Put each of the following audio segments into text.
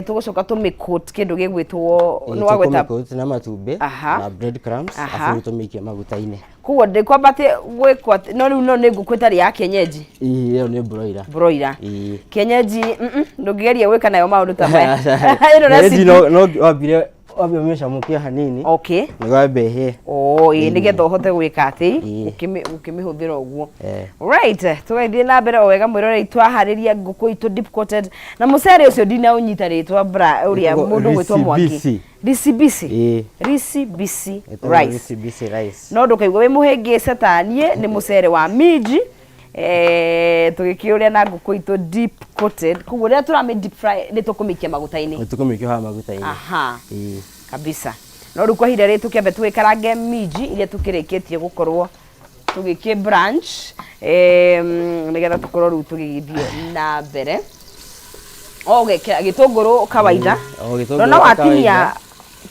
Tũgũcoka tũmĩcoat kĩndũ gĩgwĩtwo nĩ wagweta. Tũkũmĩcoat na matumbĩ na bread crumbs, arabu tũmĩikie maguta-inĩ. Koguo ndĩkwamba atĩ gwĩkwo atĩ no rĩu no nĩ ngũkũ ĩtarĩ ya kienyeji. Ĩĩ, ĩyo nĩ broiler. Broiler. Ĩĩ. Kienyeji, ndũngĩgeria gwĩka nayo maũndũ ta maya. Ĩno Kienyeji recipe. no wambire wambe ũmĩcamũkie hanini nĩguo yambe ĩhĩe. Oh, ĩĩ, nĩgetha ũhote gwĩka atĩ Ĩĩ. ũkĩmĩhũthĩra ũguo. Eh. Right, tũgagĩthiĩ na mbere o wega mwĩrorei, twaharĩria ngũkũ itũ deep coated na mũcere ũcio ndinaũnyita rĩtwa bra ũrĩa Wĩtagwo mũndũ gwĩtwo Mwangi. Risi-bisi. Risibisi. Ĩĩ. Risibisi Ĩtagwo rice. Risi-bisi rice. No ndũkaigua wĩ mũhĩngĩce ta niĩ, nĩ mũcere wa minji, tũgĩkĩũrĩa na ngũkũ itũ deep coated. Koguo rĩrĩa tũramĩ deep fry nĩ tũkũmĩikia maguta-inĩ. Nĩ tũkũmĩikia haha maguta-inĩ. Aha. Ĩĩ. Kabisa. No rĩu kwa ihinda rĩrĩ tũkĩambe tũgĩkarange minji iria tũkĩrĩkĩtie gũkorwo tũgĩkĩ branch, nĩgetha tũkorwo rĩu tũgĩgĩthiĩ na mbere. O ũgekĩra gĩtũngũrũ kawaida. O gĩtũngũrũ No watinia kawaida.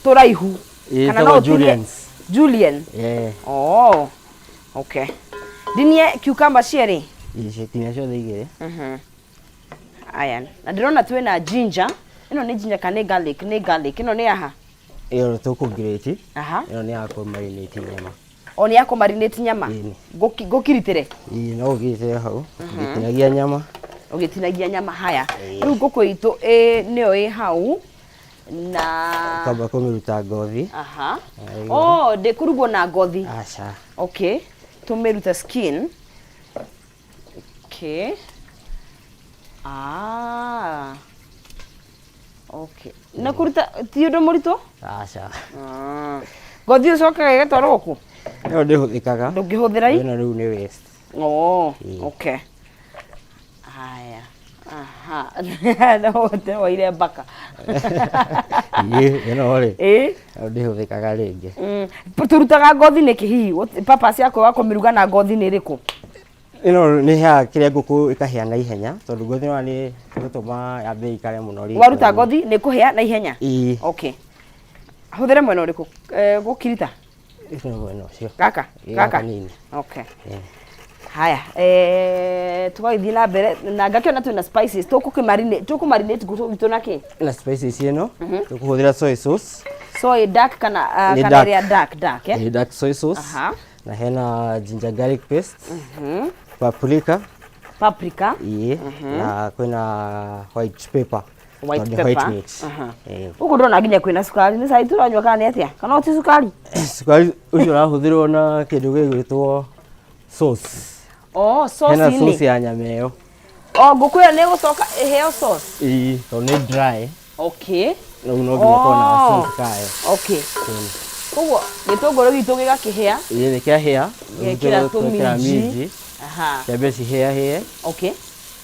tũraihu. Ĩĩ, Kana no ĩtagwo ũtinie julienne. Julienne. Eh. Oh. Okay. Ndinie cucumber cierĩ. Ici tinia ciothe igĩrĩ. Aya, na ndĩrona twĩna ginger. Ĩno nĩ ginger kana nĩ garlic? Nĩ garlic. Ĩno nĩ yaha? Ĩyo tũkũngirĩti. Aha. Ĩno nĩ ya kũmarinate nyama. O nĩ ya kũmarinate nyama? Ĩni. Ngũkiritĩre? Ĩĩ, no ũkirĩtĩre hau. Ũgĩtinagia nyama. Ũgĩtinagia nyama haya. Rĩu ngũkũ itũ nĩyo ĩ hau na Kwamba kũmĩruta ngothi. Aha. Aiwa. Oh, ndĩkũrugwo na ngothi. Aca. Okay. Tũmĩrute skin. Okay. Ah. Okay. Na kũruta ti ũndũ mũritũ? Aca. Ah. Ngothi ũcokaga ĩgatwarwo kũ? Ĩyo ndĩhũthĩkaga. Ndũngĩhũthĩra i? Ĩno rĩu nĩ waste. Oh, Ĩĩ. okay. Haya. Aha. No wote waire mbaka. Ĩĩ, ĩno rĩ. Ĩĩ. Ĩyo ndĩhũthĩkaga rĩngĩ. Tũrutaga ngothi nĩkĩ hihi? Purpose ya kwaga kũmĩruga na ngothi nĩ ĩrĩkũ? Ĩno nĩ ĩheaga kĩrĩa ngũkũ ĩkahĩa na ihenya tondũ ngothi ĩno nĩ ĩgũtũma yambe ĩikare mũno riko-inĩ. Waruta ngothi nĩ kũhĩa na ihenya? Ĩĩ. Okay. Hũthĩre mwena ũrĩkũ? Gũkirita? Ĩno mwena ũcio. Gaka? Ĩĩ, Gaka? kanini. Okay. Ĩĩ. Haya, tũgagĩthiĩ na mbere na ngakĩona twĩna spices tũkũkĩmarinate, tũkũmarinate ngũkũ itũ na kĩ? Na spices ĩno tũkũhũthĩra soy sauce. Soy dark kana Nĩ kana dark. ĩrĩa dark dark, eh? Ĩĩ, dark soy sauce. Aha. Na hena ginger garlic paste. Paprika. Paprika. Ĩĩ. Na kwĩna white pepper. White Tondũ nĩ pepper. White meat. Aha. Ĩĩ. Gũkũ ndĩrona nginya kwĩna cukari, nĩ cai tũranyua kana nĩ atĩa? Kana ti cukari? Cukari ũcio ũrahũthĩrwo na kĩndũ gĩgwĩtwo sauce. Oh, sauce Hena inĩ. sauce ya nyama ĩyo. Oh, ngũkũ ĩyo nĩ ĩgũcoka ĩheo sauce? Ĩĩ, tondũ nĩ dry. Okay. Rĩu no nginya ĩkorwo na Oh. sauce kayo. Okay. Koguo gĩtũngũrũ gitũ gĩgakĩhĩa. Ĩĩ, nĩ kĩahĩa. Gekĩra Twekĩra tũminji. minji. Aha. Ciambe cihĩahĩe. Okay.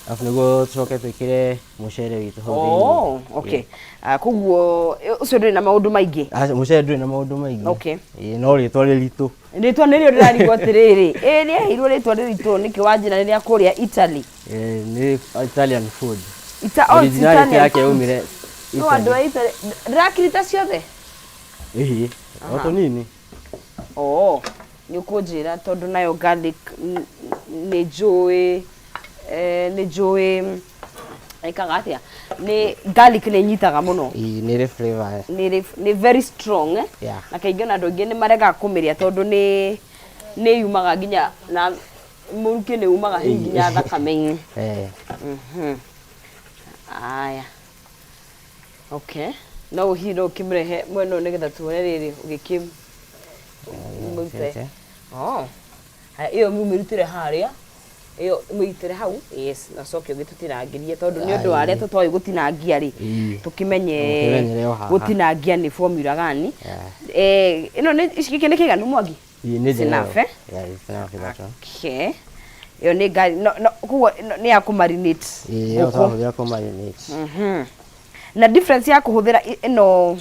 Alafu nĩguo tũcoke twĩkĩre mũcere witũ hau thĩinĩ. Oh, okay. Ah, koguo ũcio ndũrĩ na maũndũ maingĩ. Aca, mũcere ndũrĩ na maũndũ maingĩ. Okay. Ĩĩ, no rĩtwa rĩritũ. Rĩtwa nĩrĩo ndĩrarigwo atĩrĩrĩ. Ĩ rĩaheirwo rĩtwa rĩritũ nĩkĩ wanjĩra nĩ rĩa kũrĩa Italy? Ĩĩ, nĩ Italian food. Oh, it's Originality Italian yake food. yaumire No andũ Italy. a Italy. Ndĩrakirita ciothe? Ĩhĩ, o tũnini. Oh, nĩ ũkũnjĩra tondũ nayo garlic nĩ njũĩ, nĩ njũĩ ĩkaga atĩa? Nĩ garlic nĩ ĩnyitaga mũno. Ĩĩ, nĩ ĩrĩ flavor. Nĩ very strong, eh? Yeah. Na kaingĩ ona andũ aingĩ nĩ maregaga kũmĩrĩa tondũ nĩ yumaga nginya na mũrukĩ nĩ umaga hihi nginya thakame-inĩ. Eh. Aya. Okay. No hihi no ũkĩmũrehe mwena ũyũ nĩgetha tuone rĩrĩ ũgĩkĩ mũrute. Oh. Haya, ĩyo mũmĩrutĩre harĩa. Ĩyo mũitĩre hau. Yes, na ũcoke ũgĩtũtinangĩrie tondũ nĩ ũndũ wa arĩa tũtoĩ gũtinangia rĩ. Tũkĩmenye Mũkĩmenyere o haha. gũtinangia nĩ formula gani. Yeah. Ĩno nĩ gĩkĩ nĩ kĩiganu Mwangi? Ĩĩ, nĩ It's njega. enough, eh? Yeah, it's enough that one. Okay. Ĩyo nĩ ngari no no koguo ĩno nĩ ya kũmarinate Ĩĩ, ĩyo ngũkũ. tũrahũthĩra kũmarinate. Na difference ya kũhũthĩra ĩno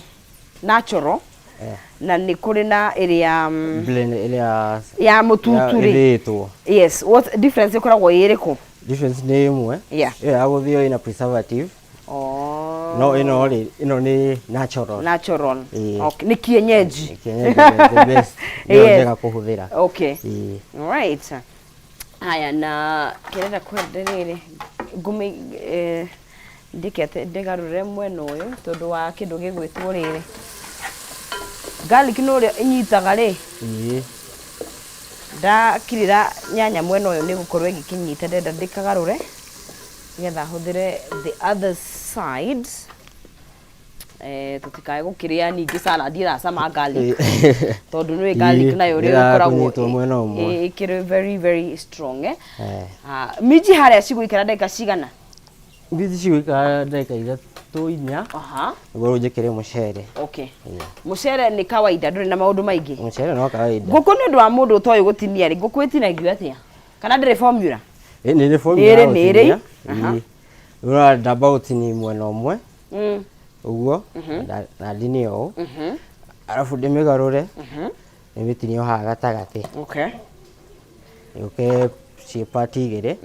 natural Eh. na nĩ kũrĩ na ĩrĩa Blend ĩrĩa ya mũtutu rĩ. ĩthĩĩtwo. Yes, what difference ĩkoragwo ĩ ĩrĩkũ? Difference nĩ ĩmwe. Yeah. Ĩyo ya gũthĩo ĩna preservative. Oh. No ĩno rĩ, ĩno nĩ natural. Natural. Ĩĩ. Okay. Nĩ kienyeji. Kienyeji the best. Nĩyo Yes. njega kũhũthĩra. Okay. Ĩĩ. Right. Haya na kĩrenda kwenda rĩrĩ ngũmĩ Ndĩkete ndĩgarũrĩre mwena ũyũ tondũ wa kĩndũ gĩgwĩtwo rĩrĩ. Garlic nĩ ũrĩa ĩnyitaga rĩ. Ĩĩ. Ndakirĩra nyanya mwena ũyũ nĩ gũkorwo ĩgĩkĩnyita ndĩrenda ndĩkagarũre nĩgetha hũthĩre the other side. Eh, tũtikae gũkĩrĩa ningĩ salad ĩracama garlic tondũ nĩ garlic nayo ũrĩa ĩkoragwo Ĩrakũnyitwo mwena ũmwe. ĩkĩrĩ very very strong eh. Eh. Ah, minji harĩa cigũikara ndagĩka cigana? Minji cigũikara ndagĩka ithatũ inya Aha. nĩguo rĩu njĩkĩre mũcere. Okay. Mũcere nĩ kawaida ndũrĩ na maũndũ maingĩ. Mũcere no kawaida. Ngũkũ nĩ ũndũ wa mũndũ ũtoĩ gũtinia rĩ, ngũkũ ĩtinagio atĩa? Kana ndĩrĩ formula? Ĩ, nĩ ĩrĩ formula Nĩ ĩrĩ, ya nĩ ĩrĩ. gũtinia. Aha. Ĩĩ. Rĩu ndamba gũtinia mwena ũmwe ũguo na ndinie ũũ arabu ndĩmĩgarũre ndĩmĩtinie o haha gatagatĩ yũke ciĩ part igĩrĩ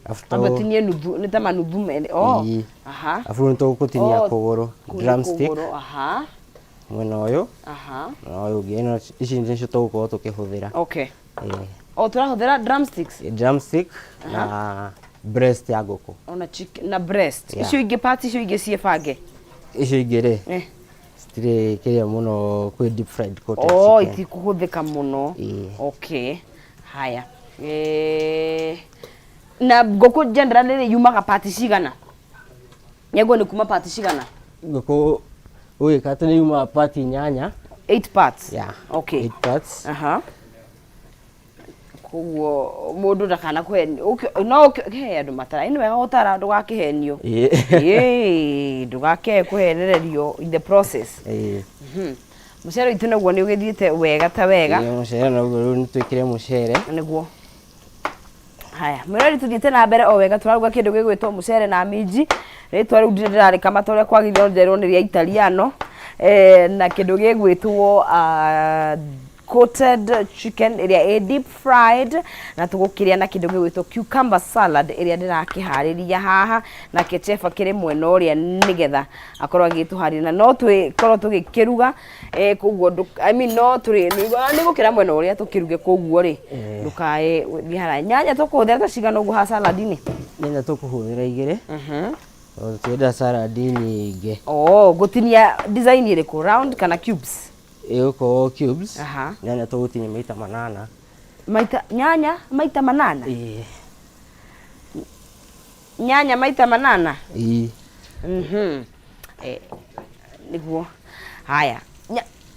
arabu Amba tinie nuthu, nĩ ta manuthu merĩ. Oh. Ĩĩ. Aha. Arabu rĩu nĩtũgũtinia Oh, kũgũrũ kũu nĩ drumstick kũgũrũ, aha. mwena ũyũ Aha. na ũyũ ũngĩ. Ĩno ici nĩcio tũgũkorwo tũkĩhũthĩra. Okay. Ĩĩ. O tũrahũthĩra drumsticks? Drumstick na breast ya ngũkũ. Ona chicken na breast. Yeah. Icio ingĩ parts icio ingĩ ciĩbange. Icio ingĩ rĩ Eh. citirĩ kĩrĩa mũno kwĩ deep fried coated Oh, chicken. itikũhũthĩka mũno. Ĩĩ. Okay. Haya. Eh, na ngũkũ generally rĩ yumaga part cigana? Nyaguo nĩ kuma part cigana? Ngũkũ ũgĩka atĩ nĩ yumaga part inyanya. 8 parts. Yeah. Okay. 8 parts. Aha. Koguo mũndũ ndakana kũhenio no he andũ matara nĩ wega gũtara ndũgakĩhenio. Ĩĩ. Ĩĩ, ndũgakĩae kũhenererio in the process. Ĩĩ. Mũcere witũ naguo nĩ ũgĩthiĩte wega ta wega. Ĩĩ, mũcere naguo rĩu nĩ twĩkĩre mũcere. Nĩguo. Haya, mwĩrori tũthiĩte na mbere o wega tũraruga kĩndũ gĩgwĩtwo mũcere na minji. Rĩtwa rĩu ndirĩ ndĩrarĩkamata ũrĩa kwagĩrĩire no nderwo nĩ rĩa Italiano. Eh, na kĩndũ gĩgwĩtwo coated chicken ĩrĩa ĩ deep fried na tũgũkĩrĩa na kĩndũ gĩgwĩtwo cucumber salad ĩrĩa ndĩrakĩharĩria haha nake chef akĩrĩ mwena ũrĩa nĩgetha akorwo agĩtũharĩria na no twĩkorwo tũgĩkĩruga eh, koguo I mean, no tũrĩ nĩ gũkĩra mwena ũrĩa tũkĩruge koguo rĩ ndũkae gũthiĩ haraya nyanya tũkũhũthĩra ta cigana ũguo ha salad-inĩ? Nyanya tũkũhũthĩra igĩrĩ tondũ tũtienda salad nyingĩ. Oh, gũtinia design ĩrĩkũ round kana cubes? Ĩgũkorwo cubes. Aha. Nyanya tũgũtinia maita manana. Maita nyanya maita manana? Ĩĩ. Nyanya maita manana? Ĩĩ. Eh, nĩguo. Haya.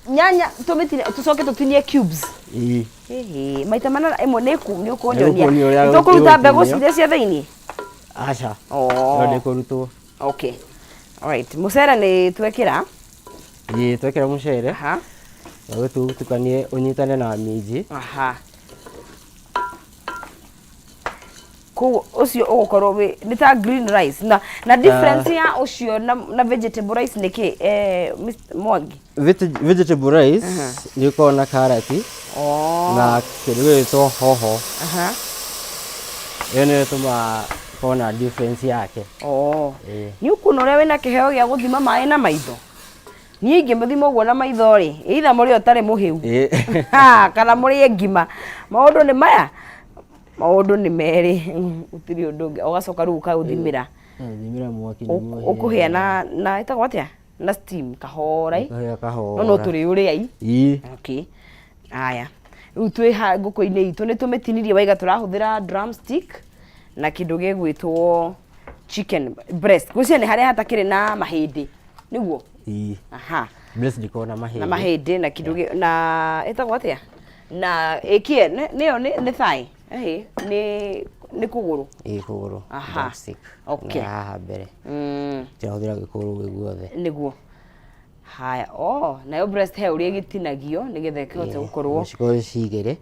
Nyanya tũmĩtinie tũcoke tũtinie cubes. Ĩĩ. Ĩhĩ, maita manana ĩmwe nĩ ku nĩ ũkũnyonia. Nĩngũkuonia ũrĩa Tũkũruta mbegũ ĩgũtinio. iria cia thĩinĩ? Aca. Oh. No ndĩkũrutwo. Okay. Alright. Mũcere nĩ twekĩra. Ĩĩ, twekĩra mũcere. Aha. Na ũtukanie ũnyitane na minji. Aha. Koguo ũcio ũgũkorwo wĩ nĩ ta green rice na difference ya ũcio na vegetable rice nĩ kĩ eh, Mr. Mwangi? Vegetable rice nĩ ũkoragwo na karati Oh. na kĩndũ gĩgwĩtwo hoho. Aha. Ĩyo nĩyo ĩtũmaga korwo na difference yake. Oh. Ĩĩ. Nĩ ũkuona ũrĩa wĩna kĩheo gĩa gũthima maĩ na maitho? Niĩ ingĩmũthima ũguo na maitho rĩ, either mũrĩe ũtarĩ mũhĩu. Ĩĩ. Ha, kana mũrĩe ngima. Maũndũ nĩ maya. Maũndũ nĩ merĩ. Gũtirĩ ũndũ ũngĩ. Ũgacoka rĩu ũkaũthimĩra. Thimĩra mwaki nĩguo ũhĩe. Ũkũhĩa na ĩtagwo atĩa? Na steam kahora. Ũkahĩa kahora. No no tũrĩũrĩa i. Ĩĩ. Okay. Haya. Rĩu twĩ ha ngũkũ-inĩ itũ nĩ tũmĩtinirie waiga tũrahũthĩra drumstick na kĩndũ gĩgwĩtwo chicken breast. Ngwĩciria nĩ harĩa hatakĩrĩ na mahĩndĩ. Nĩguo? Ĩĩ. Aha. Breast ndĩkoragwo na mahĩndĩ. Na mahĩndĩ na kĩndũ gĩ na ĩtagwo atĩa? Na ĩkĩe nĩyo nĩ thigh. Ĩhĩ, nĩ kũgũrũ. Ĩĩ kũgũrũ. Aha. Drumstick. Okay. Na haha mbere. Tũrahũthĩra gĩkũgũrũ gĩ guothe. Nĩguo. Haya, oh, nayo breast he ũrĩa ĩgĩtinagio nĩgetha ĩkĩhote gũkorwo. Cikorwo ci igĩrĩ.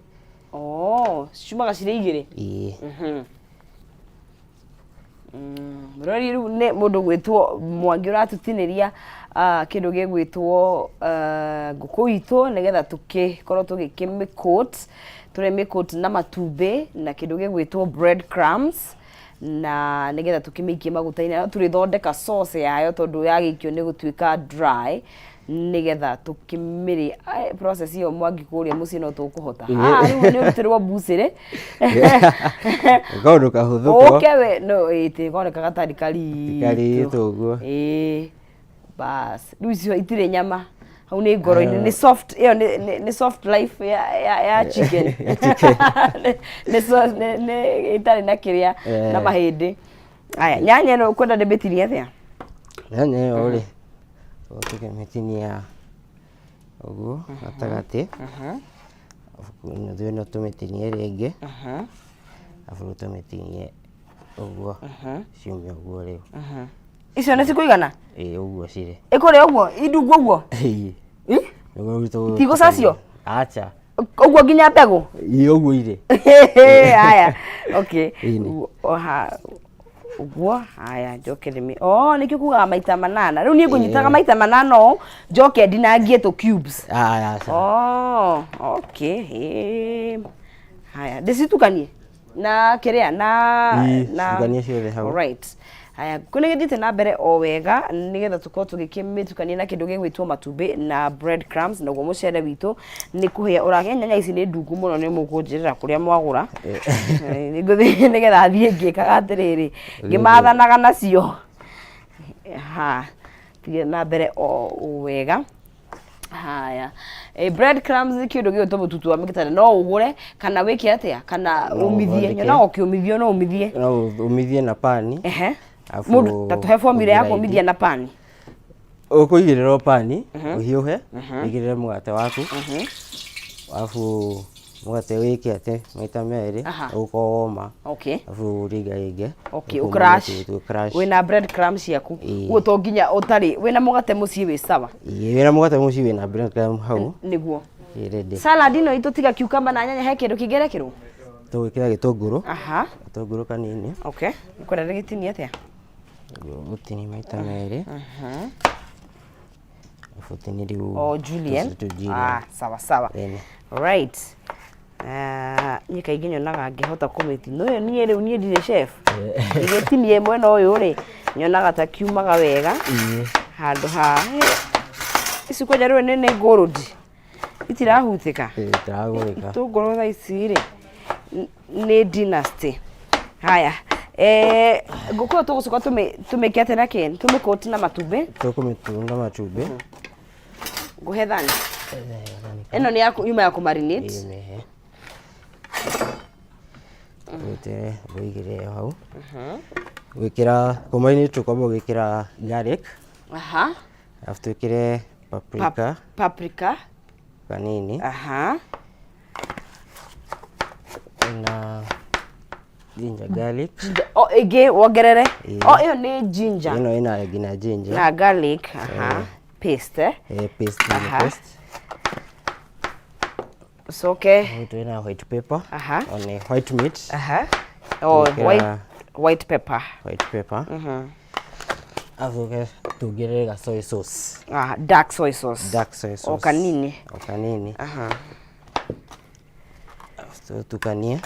Oh, ciumaga cirĩ igĩrĩ? Ĩĩ. Mũrori rĩu nĩ mũndũ gwĩtwo Mwangi ũratũtinĩria kĩndũ gĩgwĩtwo ngũkũ itũ nĩgetha tũkĩkorwo tũgĩkĩmĩ coat, tũrĩmĩ coat na matumbĩ na kĩndũ gĩgwĩtwo bread crumbs na nĩgetha tũkĩmĩikie maguta-inĩ. No tũrĩthondeka sauce yayo tondũ yagĩikio nĩ gũtuĩka dry. Nĩgetha tũkĩmĩrĩe. Ai, process ĩyo Mwangi kũrĩa mũciĩ no tũkũhota. Haha rĩu nĩ ũrutĩrwo mbucĩrĩ. Kaũndũ kahũthũ ko. Ũke we no ĩtĩ koneka gatarĩ karitũ. Karitũ ũguo. Ĩĩ. Bas, rĩu icio itirĩ nyama. Hau nĩ ngoro-inĩ, nĩ soft, ĩyo nĩ soft life ya chicken. Nĩ ĩtarĩ na kĩrĩa na mahĩndĩ. Aya, nyanya ĩno ũkwenda ndĩmĩtinie atĩa? Nyanya ĩyo rĩ, tũkĩmĩtinia ũguo gatagatĩ, arabu nuthu ĩno tũmĩtinie rĩngĩ, arabu tũmĩtinie ũguo ciume ũguo rĩu. Icio nĩ cikũigana? Ĩĩ ũguo cirĩ. Ĩkũrĩa ũguo indungu ũguo? Ĩĩ. Ĩ? Nĩguo rĩu tũ- Itigũcacio? Acha. Ũguo nginya mbegũ? Ĩĩ ũguo irĩ. Haya. Okay. Ĩni. Oha ũguo haya njoke ndĩmĩ oh nĩkĩo kugaga maita manana rĩu niĩ ngũnyitaga maita manana ũũ njoke ndinangie tũ cubes. Aya aca. Oh, okay. Hĩ. Haya, ndĩcitukanie na kĩrĩa na Ĩĩ, na citukanie ciothe hau. Alright. Haya, kũ nĩ gĩthiĩte na mbere o wega nĩgetha tũkorwo tũgĩkĩmĩtukania na kĩndũ gĩgwĩtwo matumbĩ na bread crumbs naguo mũcere witũ nĩ kũhĩa ũragĩa. Nyanya ici nĩ ndungu mũno, nĩ mũkũnjĩrĩra kũrĩa mwagũra. Eh, nĩngũthiĩ nĩgetha thiĩ ngĩkaga atĩrĩrĩ, ngĩmathanaga nacio. Ha, thiĩ na mbere o wega. Haya, bread crumbs nĩ kĩndũ gĩgwĩtwo mũtutu wa mĩgĩtare, no ũgũre kana wĩke atĩa, kana No ũmithie. ũthondeke. Nyonaga ũkĩũmithio, no ũmithie. No ũmithie na pani. Arabu Mũndũ ta tũhe formula ya ũngĩraindi. kũmithia na pani. Ũkũigĩrĩra o pani ũhiũhe, ũigĩrĩre mũgate waku, arabu mũgate wĩke atĩ maita merĩ ũgũkorwo woma. Arabu ũringaringe. Okay, ũkaume ũcrush. mũtu, ũcrush. Wĩna bread crumbs ciaku. Ĩĩ. Ũguo to nginya ũtarĩ wĩna mũgate mũciĩ wĩ sawa. Ĩĩ, wĩna mũgate mũciĩ wĩna bread crumb hau. Nĩguo. Ĩ ready. Salad ĩno itũ tiga cucumber na nyanya he kĩndũ kĩngĩrekĩrwo? Tũgwĩkĩra gĩtũngũrũ. Gĩtũngũrũ kanini. Okay. Ũkwenda ndĩgĩtinie atĩa? Gũtinia maita merĩ. Alafu utinie rĩu Oh, julienne. Julienne. Ah, sawa sawa. Ĩni. Right. Ah, niĩ kaingĩ nyonaga ngĩhota kũmĩtinia. Ũyũ niĩ rĩu niĩ ndirĩ chef. Ingĩtinia mwena ũyũ rĩ, nyonaga ta kiumaga wega. Handũ ha ici kwanja rĩu nĩ gold. Itirahutĩka. Ĩĩ, itiragũrĩka. Itũngũrũ thaa ici rĩ nĩ dynasty. Haya, ngũkũ ĩyo tũgũcoka tũmĩke atĩa na kĩ? Tũmĩkũti na matumbĩ. Tũkũmĩtunda matumbĩ. Ngũhe thani. Ĩno nĩ ya yuma ya kũmarinate. Ĩĩ, mĩhe. Wĩtere ũigĩrĩre hau. Gwĩkĩra kũmarinate tũkwamba gwĩkĩra garlic. Alafu twĩkĩre paprika. Paprika. Kanini. Na ginger garlic. Ginger. Oh, ĩngĩ wongerere. Ĩĩ. Oh, ĩyo nĩ ginger. Ĩno ĩna nginya ginger. Na garlic. Paste, eh? Eh, paste, nĩ paste. Ucoke. Hau twĩna white pepper. O nĩ white meat. Oh, Twĩkĩra white pepper. White pepper. Acoke tuongerere ga soy sauce. Ah, dark soy sauce. Dark soy sauce. O kanini. O kanini. Tũtukanie.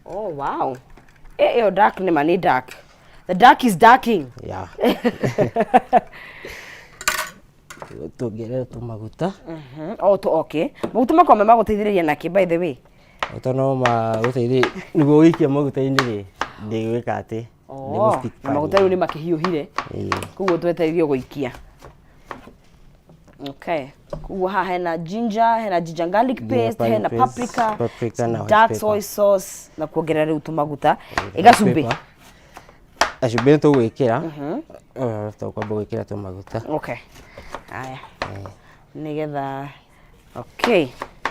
Oh, wow. Eh, ĩyo dark nĩ ma nĩ dark. The dark is darking. Yeah. Tuongerere tũmaguta. Oh, to okay. Maguta makwa magũteithĩrĩria nakĩ by the way? Maguta no magũteithĩrĩria nĩguo ũgĩikia maguta-inĩ rĩ, ndĩgwĩka atĩ. Oh, Ndĩgũ-stick na maguta rĩu nĩ makĩhiũhire. Ĩĩ. Koguo twetereire gũikia. Okay. Koguo haha hena ginger, hena ginger garlic Ginger paste, hena garlic paste, paprika, paprika na white dark pepper. soy sauce na kuongerera rĩu tũmaguta. Ĩgacumbĩ. Pepper. Gacumbĩ nĩ tũgwĩkĩra. Tũkwamba gwĩkĩra tũmaguta. Okay. Haya. Nĩgetha okay.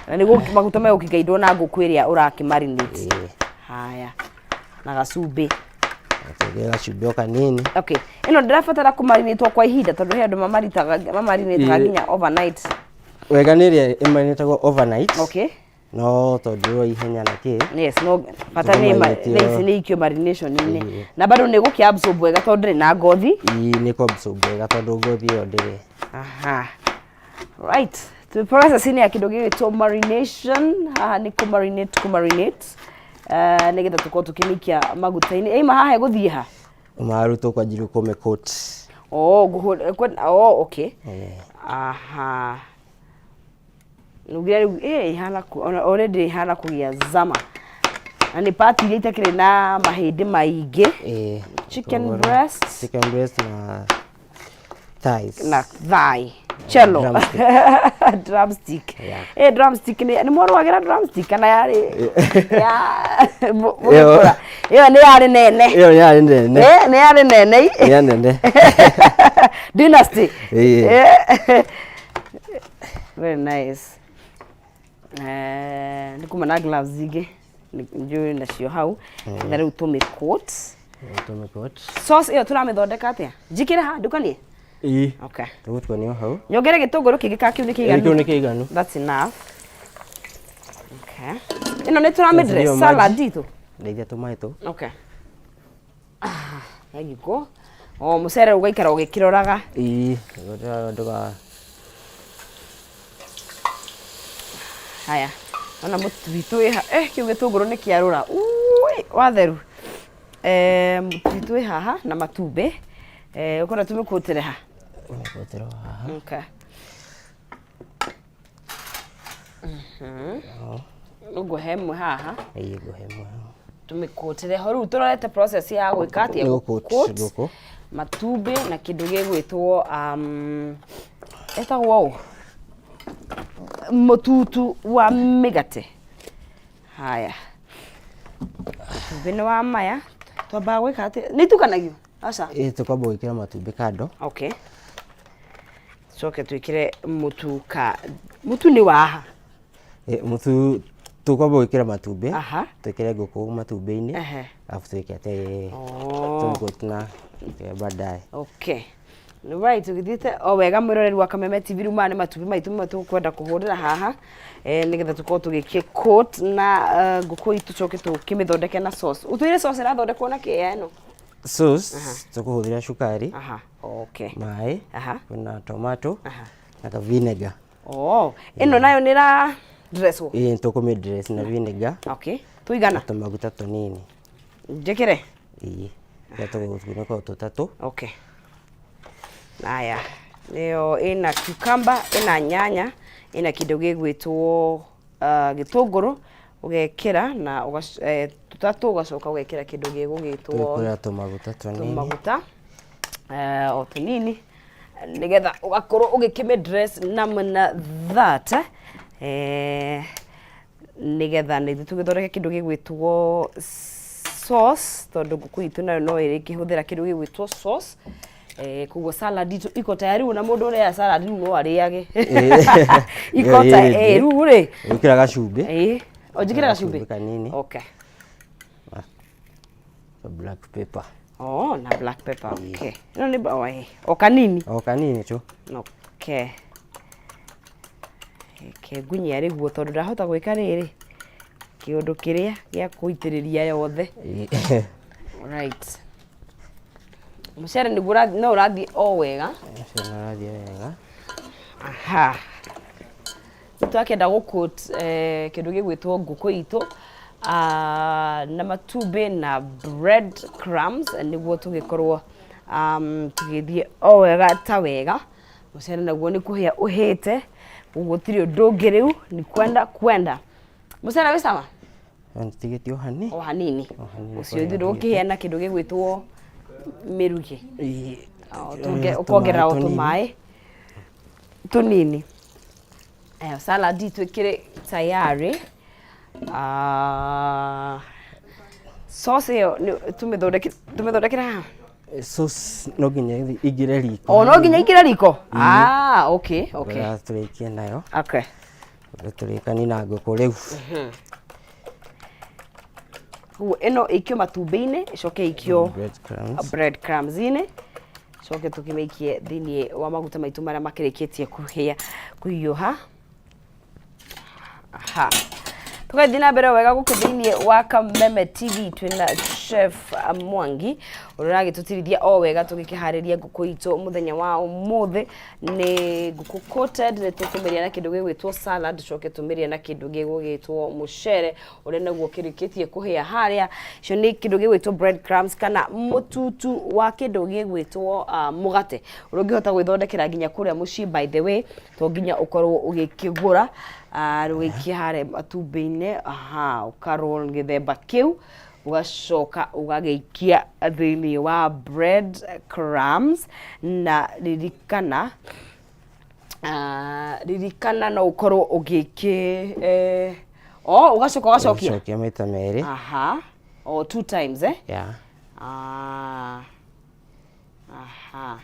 Na nĩguo maguta megũkĩgaindwo na ngũkũ ĩrĩa ũrakĩmarinate. Ĩĩ. Haya. Na gacumbĩ. Tuongerere gacumbĩ o kanini. Okay. Ĩno ndĩrabatara kũmarinĩtwo kwa ihinda tondũ he andũ mamaritaga mamarinĩtaga Ĩĩ. nginya overnight. Wega nĩ ĩrĩa ĩmarinĩtagwo overnight. Okay. No tondũ wa ihenya na kĩ. Yes, no bata nĩ Tũmarinĩtio. thaa ici nĩ ikio marination-inĩ. Ĩĩ. Na bado nĩ gũkĩ absorb wega tondũ ndĩrĩ na ngothi. Ĩĩ nĩ kũ absorb wega tondũ ngothi ĩyo ndĩrĩ. Right. Twĩ process-inĩ ya kĩndũ gĩgwĩtwo marination. Haha nĩ kũ marinate, kũ marinate. Nĩgetha tũkorwo tũkĩmĩikia maguta-inĩ. Ĩima haha ĩgũthiĩ ha? Maru tũkwanjia kũmĩ coat. Oh, oh, okay. Eh. Aha. Nugire rĩu ĩ ihana ona already ihana kũgĩa zama. Na nĩ part iria itakĩrĩ na mahĩndĩ maingĩ. Eh. Chicken Tũgũra breast. Chicken breast na thighs. Na thigh. Cello. Drumstick. Drumstick. Yeah. Eh, drumstick nĩ nĩ mwarwagĩra drumstick kana yarĩ ya Ĩyo. mũgĩkũra. Ĩyo nĩ yarĩ nene. Ĩyo yarĩ nene. Eh, nĩ yarĩ nene. Nĩ ya nene. Dynasty. Ĩĩ. Eh. Very nice. Eh, nĩ kuma na gloves ingĩ njũĩ nacio hau na rĩu tũmĩ coat. Tũmĩ coat. Sauce ĩyo tũramĩthondeka atĩa? Njĩkĩre ha ndukanie? Ĩĩ. Okay. Tũgũtukania o hau. Nyongere gĩtũngũrũ kĩngĩ ka kĩu nĩ Ĩĩ, kĩu kĩiganu? nĩ kĩiganu. That's enough. Okay. Ĩno nĩ tũramĩ dress Ndio maji. salad itũ. Ndeithia tũmaĩ tũ. Okay. Ah, there you go. Oh, mũcere ũgaikara ũgĩkĩroraga. Ĩĩ, nĩguo ndũga Haya. Ona mũtu witũ wĩ ha eh, kĩu gĩtũngũrũ nĩ kĩarũra. Ui, watheru. Eh, mũtu witũ wĩ haha na matumbĩ. Eh, ũkwenda tũmĩkũtĩre ha? Ũmĩkũtĩre haha. Okay. Ũguo he ĩmwe haha. Ĩĩ, ngũhe ĩmwe haha. Tũmĩkũtĩre ho rĩu tũrorete process ya gwĩka atĩa? Nĩ gũkũt Gũkũt ngũkũ. Matumbĩ na kĩndũ gĩgwĩtwo ĩtagwo ũ? Mũtutu wa mĩgate. Haya. Matumbĩ nĩ wa maya. Twambaga gwĩka atĩa? Nĩ itukanagio? Aca. Ĩĩ, tũkwamba gwĩkĩra matumbĩ kando. Okay. Coke twĩkĩre mũtu ka mũtu nĩ waha? Ĩ, mũtu tũkwamba gwĩkĩra matumbĩ. Twĩkĩre ngũkũ matumbĩ-inĩ. Alafu twĩke atĩ tũmĩcoat na baadaye. Okay. Right, tũgĩthiĩte o wega mwĩroreri wa Kameme TV, rĩu maya nĩ matumbĩ maitũ mamwe tũkwenda kũhũrĩra haha eh, nĩgetha tũkorwo tũgĩkĩ coat na ngũkũ itũ tũcoke tũkĩmĩthondeke na sauce. Ũtwĩre sauce ĩrathondekwo na kĩ ĩno? Sauce tũkũhũthĩra cukari, Okay. maĩ, na tomato na ka vinegar. Oh, ĩno nayo nĩ ĩra dresswo. Ĩĩ, tũkũmĩ dress na vinegar. Okay. Tũigana? Na tũmaguta tũnini. Njĩkĩre? Ĩĩ. Na tũkunĩko tũtatũ. Okay. Haya. Ĩyo ĩna cucumber, ĩna nyanya, ĩna kĩndũ gĩgwĩtwo gĩtũngũrũ ũgekĩra na tũtatũ ũgacoka ũgekĩra kĩndũ gĩgũgĩtwo Tũgekĩra tũmaguta tũnini. Tũmaguta o tũnini nĩgetha ũgakorwo ũgĩkĩmĩ dress namna that nĩgetha na ithuĩ tũgĩthondeke kĩndũ gĩgwĩtwo sauce tondũ ngũkũ itũ nayo no ĩrĩkĩhũthĩra kĩndũ gĩgwĩtwo sauce. Eh, koguo salad itũ iko tayari ona mũndũ ũrĩa salad rĩu no arĩage iko Ĩyo ta ĩ ready. Rĩu rĩ Gwĩkĩra gacumbĩ. Ĩĩ, o njĩkĩre gacumbĩ Gacumbĩ kanini. Okay. Black pepper. Oh, na black pepper. Okay. Ĩno nĩ oh, o kanini. O kanini tu. Okay. Reke ngunyie arĩ guo tondũ ndahota gwĩka rĩrĩ kĩũndũ kĩrĩa gĩa kũitĩrĩria yothe. Right. Mũcere nĩguo no ũrathiĩ o wega. Mũcere nĩ ũrathiĩ wega. Aha. Nĩ twakĩenda gũ coat kĩndũ gĩgwĩtwo ngũkũ itũ na matumbĩ na bread crumbs nĩguo tũgĩkorwo tũgĩthiĩ o wega ta wega. Mũcere naguo nĩ kũhĩa ũhĩte, ũguo gũtirĩ ũndũ ũngĩ rĩu nĩ kwenda kwenda. Mũcere wĩ sawa? Nĩtigĩtie o hanini. O hanini. O hanini. Ũcio ithuĩ ndũgũkĩhĩa na kĩndũ gĩgwĩtwo mĩrukĩ. Ĩĩ. Ũkongerera o Tũmaĩ tũnini. Tũmaĩ tũnini. Aya, salad itũ ĩkĩrĩ tayari. Ah, sauce ĩyo tũmĩthondekere haha? Sauce no nginya ĩingĩre riko. O no nginya ingĩre riko? Ah, okay. Mbere tũrĩkie nayo. Okay. Tũrĩkanie na ngũkũ rĩu. Koguo ĩno ĩikio matumbĩ-inĩ, ĩcoke ĩikio Bread crumbs. Bread crumbs-inĩ, coke tũkĩmĩikie thĩinĩ wa maguta maitũ marĩa makĩrĩkĩtie kũhĩa kũhiũha. Aha. Tũgathiĩ na mbere wega gũkũ thĩinĩ wa Kameme TV twĩna Chef Mwangi ũrĩa ũragĩtũtirithia o wega tũgĩkĩharĩria ngũkũ itũ mũthenya wa ũmũthĩ. Nĩ ngũkũ coated, nĩ tũkũmĩrĩa na kĩndũ gĩgwĩtwo salad, tũcoke tũmĩrĩe na kĩndũ gĩgũgĩtwo mũcere ũrĩa naguo ũkĩrĩkĩtie kũhĩa harĩa. Icio nĩ kĩndũ gĩgwĩtwo bread crumbs kana mũtutu wa kĩndũ gĩgwĩtwo mũgate ũrĩa ũngĩhota gwĩthondekera nginya kũrĩa mũciĩ. By the way, to nginya ũkorwo ũgĩkĩgũra, rũgĩikia harĩa matumbĩ-inĩ, aha, ũka roll gĩthemba kĩu, ũgacoka ũgagĩikia thĩinĩ wa bread crumbs. Na ririkana, ririkana no ũkorwo ũgĩkĩ oh, ũgacoka ũgacokia. Ũgacokia maita merĩ. Aha, oh, two times, eh? Yeah. Ah, aha.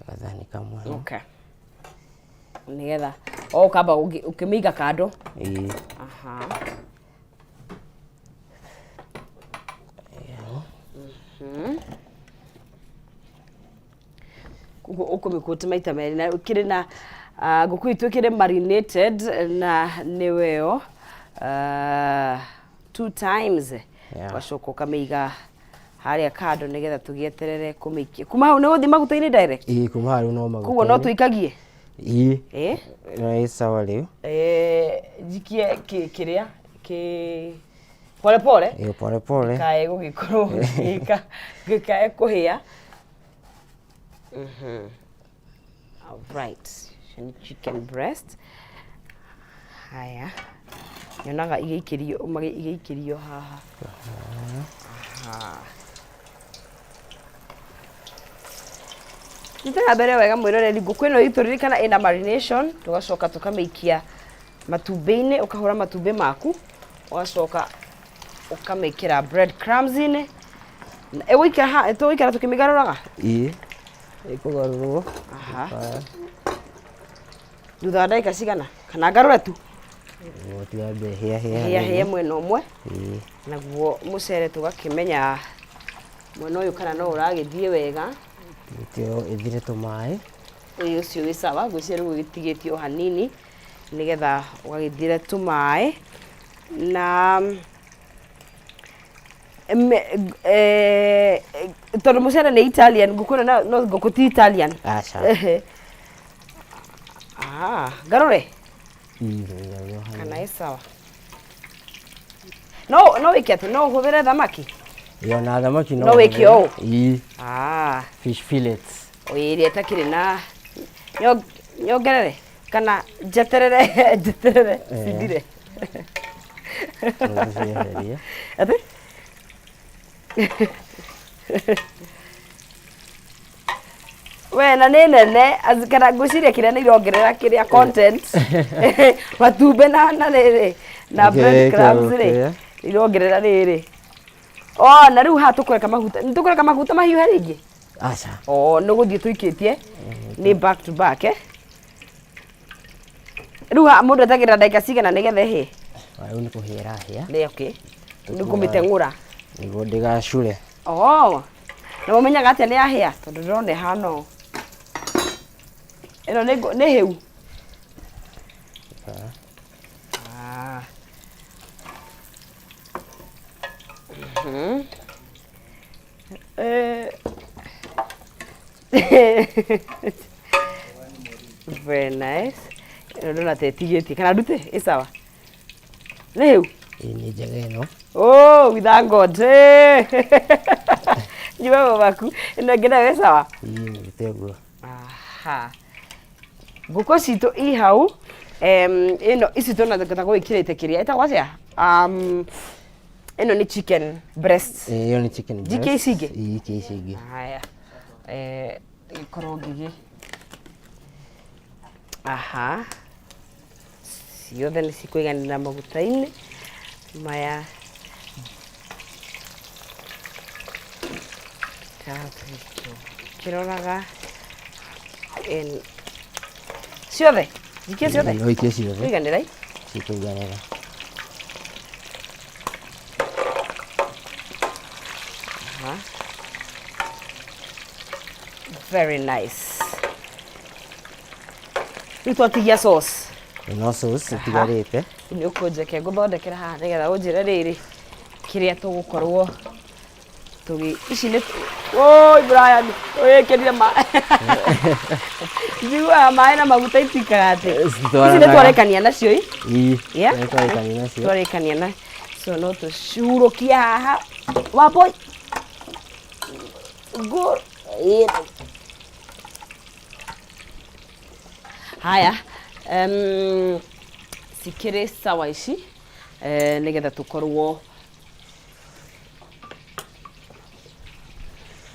Gathani kamwe. Okay. Nĩgetha o ũkamba ũkĩmĩiga kando. Ĩĩ. Aha. Koguo ũkũmĩkũti maita merĩ na ũkĩrĩ na ngũkũ itũ ĩkĩrĩ marinated na nĩwe two times. Ũgacoka ũkamĩiga harĩa kando nĩgetha tũgĩeterere kũmĩikia. Kuma hau nĩ gũthiĩ maguta-inĩ direct? Ĩĩ, kuma hau no maguta. Koguo no tũikagie? Ĩĩ. Ĩĩ? No ĩ sawa rĩu. Ĩĩ, njikie kĩrĩa kĩ pole pole. Ĩĩ, pole pole. Kae gũgĩkorwo gĩka gĩkae kũhĩa. All right. Icio nĩ chicken breast. Haya. Nyonaga igĩikĩrio igĩikĩrio haha. Aha. Thiĩte na mbere wega mwĩroreri, ngũkũ ĩno itũ ririkana ĩna marination, tũgacoka tũkamĩikia matumbĩ-inĩ, ũkahũra matumbĩ maku, ũgacoka ũkamĩkĩra bread crumbs-inĩ. Ĩgũikara ha, tũgũikara tũkĩmĩgarũraga? Ĩĩ. Ĩkũgarũrwo. Aha. Thutha wa ndagĩka cigana? Kana ngarũre tu? Tiga hĩa hĩa. Hĩa hĩe mwena ũmwe. Ĩĩ. Naguo mũcere tũgakĩmenya mwena ũyũ kana no ũragĩthiĩ wega. Tũtio ĩthire tũmaĩ. Ũyũ ũcio wĩ sawa, ngwĩciria rĩu ũgĩtigĩtie o hanini nĩgetha ũgagĩthire tũmaĩ. Na tondũ mũcere nĩ Italian, ngũkũ ĩno no ngũkũ ti Italian. Aca. Ah, ngarũre? Ĩĩ, ngarũre hanini. Kana ĩ sawa. No no wĩke atĩ no ũhũthĩre thamaki? Ĩĩ, ona thamaki no No wĩke ũhũthĩre. ũũ? Ĩĩ. Ah. Fish fillets. Ĩrĩa ĩtakĩrĩ na nyongerere kana njeterere njeterere cithire. No ũcieherie. Atĩ? We na nĩ nene kana ngwĩciria kĩrĩa nĩ irongerera kĩrĩa content matumbĩ na rĩrĩ na bread crumbs rĩ irongerera rĩrĩ. Oh, na rĩu haha tũkũreka maguta, nĩ tũkũreka maguta mahiũhe rĩngĩ? Aca. Oh, nĩ gũthiĩ tũikĩtie nĩ back to back, eh? Rĩu haha mũndũ etagĩrĩra ndagĩka cigana nĩgetha ĩhĩe? Rĩu nĩ kũhĩa ĩrahĩa. Nĩ okay. Nĩ kũmĩteng'ũra. Nĩguo ndĩgacure. Oh, na mũmenyaga atĩa nĩ yahĩa? Tondũ ndĩrona ĩhana ũũ. Ĩno nĩ hĩu? Ah. Very nice. Ĩno ndona ta ĩtigĩtie. Kana ndute? Ĩ sawa. Nĩ hĩu? Ĩĩ, nĩ njega ĩno. Oh, we thank God. Nyuma maku. Ĩno ĩngĩ nayo ĩ sawa? Ĩĩ, mĩrute ũguo. Aha. Ngũkũ citũ i hau. Ĩno ici tũna gwĩkĩrĩte kĩrĩa ĩtagwo atĩa? Ĩno nĩ chicken breast. Ĩĩ, ĩyo nĩ chicken breast. Njikie ici ingĩ? Ĩĩ, ikie ici ingĩ. Haya. Ĩkorwo ngĩgĩ. Aha. Ciothe nĩ cikũiganĩra maguta-inĩ maya. Kĩroraga ciothe, njikie ciothe? Ĩĩ, ũikie ciothe. Cikũiganĩra? Cikũiganĩra. Aha. Very nice. Rĩu twatigia sauce. Ĩno sauce ĩtigarĩte. Nĩ ũkũnjeke ngũthondekera haha nĩgetha ũnjĩre rĩrĩ kĩrĩa tũgũkorwo tũgĩ ici nĩ oi Brian ũyĩkĩrire ma njiguaga maĩ na maguta itikaga atĩ ici nĩ twarekania nacio i Ii. Yeah. Nĩ twarĩkania nacio. Twarĩkania na so no tũcihurũkie haha wamboi Good. Haya, cikĩrĩ sawa ici eh, nĩgetha tũkorwo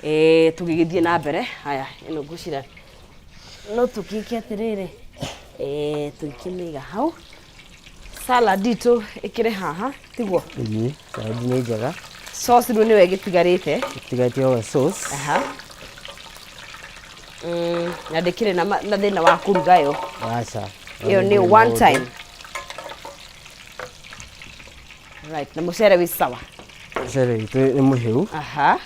eh, tũgĩgĩthiĩ na mbere. Haya, ĩno ngwĩciria no tũkĩke atĩrĩrĩ, eh, tũgĩkĩmĩiga hau. Salad itũ ĩkĩrĩ haha, tiguo? Ĩĩ, salad nĩ njega. Sauce rĩu nĩyo ĩgĩtigarĩte. Ĩtigarĩte o sauce. Aha. Na ndĩkĩrĩ na, na thĩna wa kũruga yo. Aca. Ĩyo nĩ one time. Right, na mũcere wĩ sawa. Mũcere witũ nĩ mũhĩu. Aha.